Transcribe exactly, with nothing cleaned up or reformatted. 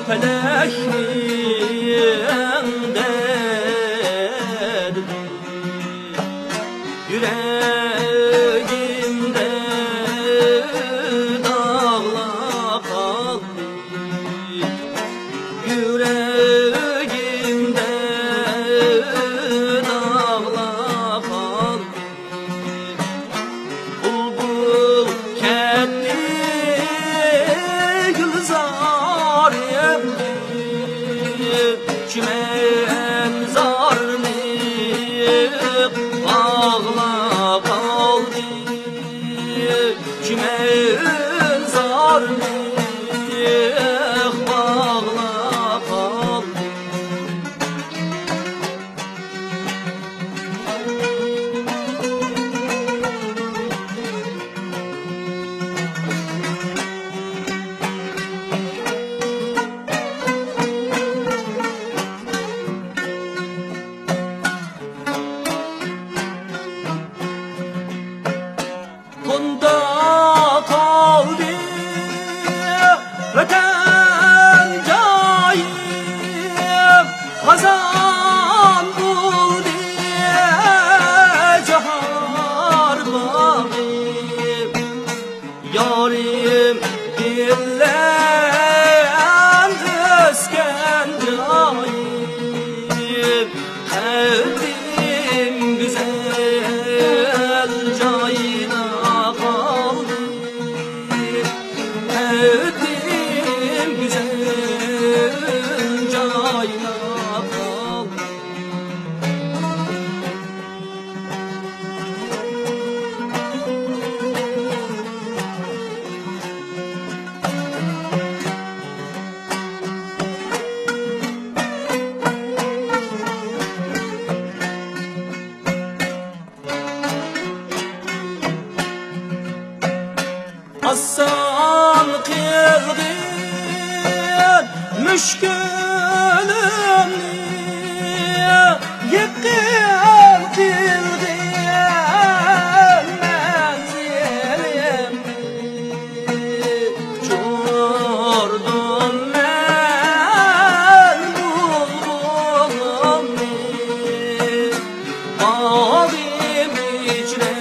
پەلەكنىڭ دەردى يۈرەكىمدە داغلاپ قالدى. يۈرەكىمدە داغلاپ قالدى. بۇلبۇل كەتتى گۈلزارىم، چىمەنزارنى باغلاپ قالدى. چىمەنزارنى باغلاپ قالدى. كوندا قالدى ۋەتەن جايىم، خازان بولدى جاھان باغىم. يارىم گۈللەر ئۆسكەن جايىم، قەدىم گۈزەل جايدا قالدى. قەدىم گۈزەل جايدا قالدى. ئاسان قىلغىن مۈشكۈلۈمنى، يېقىن قىلغىن مەنزىلىمنى. ئۇچۇردۇم مەن بۇلبۇلۇمنى، باغرىم ئىچرە